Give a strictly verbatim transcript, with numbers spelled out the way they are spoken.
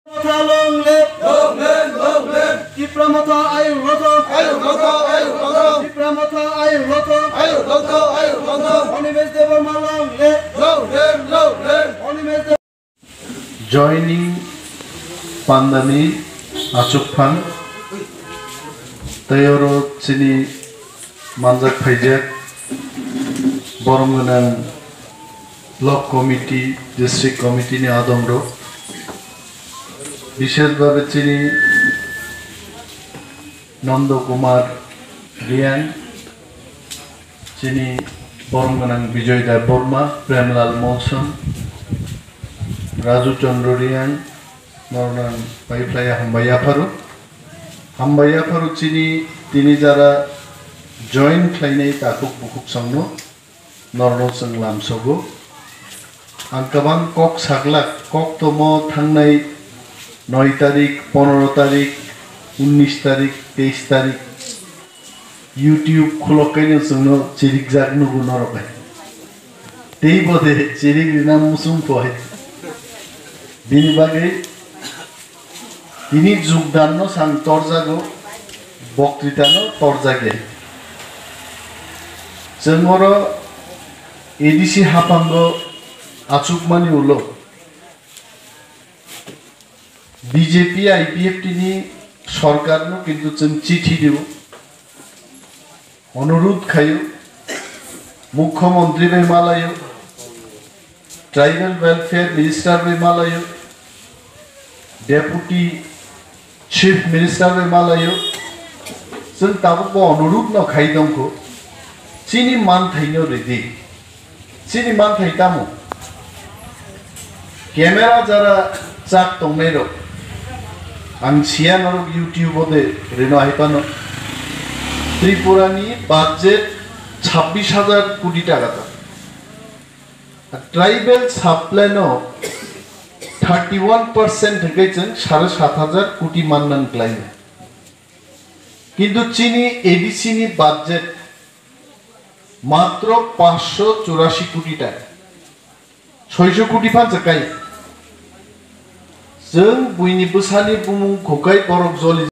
Motha long live! Long live, long live! Tipra Motha ayuk lotha! Ayuk lotha, ayuk lotha! Tipra Motha ayuk lotha! Ayuk lotha, ayuk lotha! Animesh Debbarma long live! Long live, long live! Animesh Deb- Joining pandani achukphang tei oro chini manjak phaijak borom gwnang block committee, district committee ni adongrok, bishesh bhabe chini Nondo Kumar Riang, chini borom gwnang Bijoy Debbarma, Premlal Molsom, Raju Chandra Riang, nornang pai phlai hambai yapharo. Hambai yapharo chini tini jara join khlainai takhuk bukhuk songno. Norno chwng lamsogo. Ang kwbang kok saglak, kok tomo thangnai noi tarik, pondro tarik, unnish tarik, teis tarik YouTube khulok kaino chwngno chirikjak nugo norok hai. Tei bode chirik rina muchung pho hai. Bini bagwi Tini jugdanno sang torjago, boktritano torjagya. Chwng oro A D C haphango achukmani ulo B J P I P F T ni sorkarno kintu chwng chithi dio. Onurudh khaio, Mukhyamantri bai malaio, Tribal Welfare Minister bai malaio, Deputy Chief Minister bai malaio, chwng tabukbo onurudh no khai tongkho, chini manthaino ridi. Chini manthai tamo? Camera jara chak tongnai rok, ang siya norok YouTube o de reno hai pano. Tripura ni budget chabbish hajar koti taka ta. Tribal sub plan o thirty one percent hingke chwng sare sat hajar koti mannang klai. Kintu chini A D C ni budget matro paanch sho churashi koti taka. Soi sho koti phan se kai. Chwng buini bwsani bumung khukai borok joli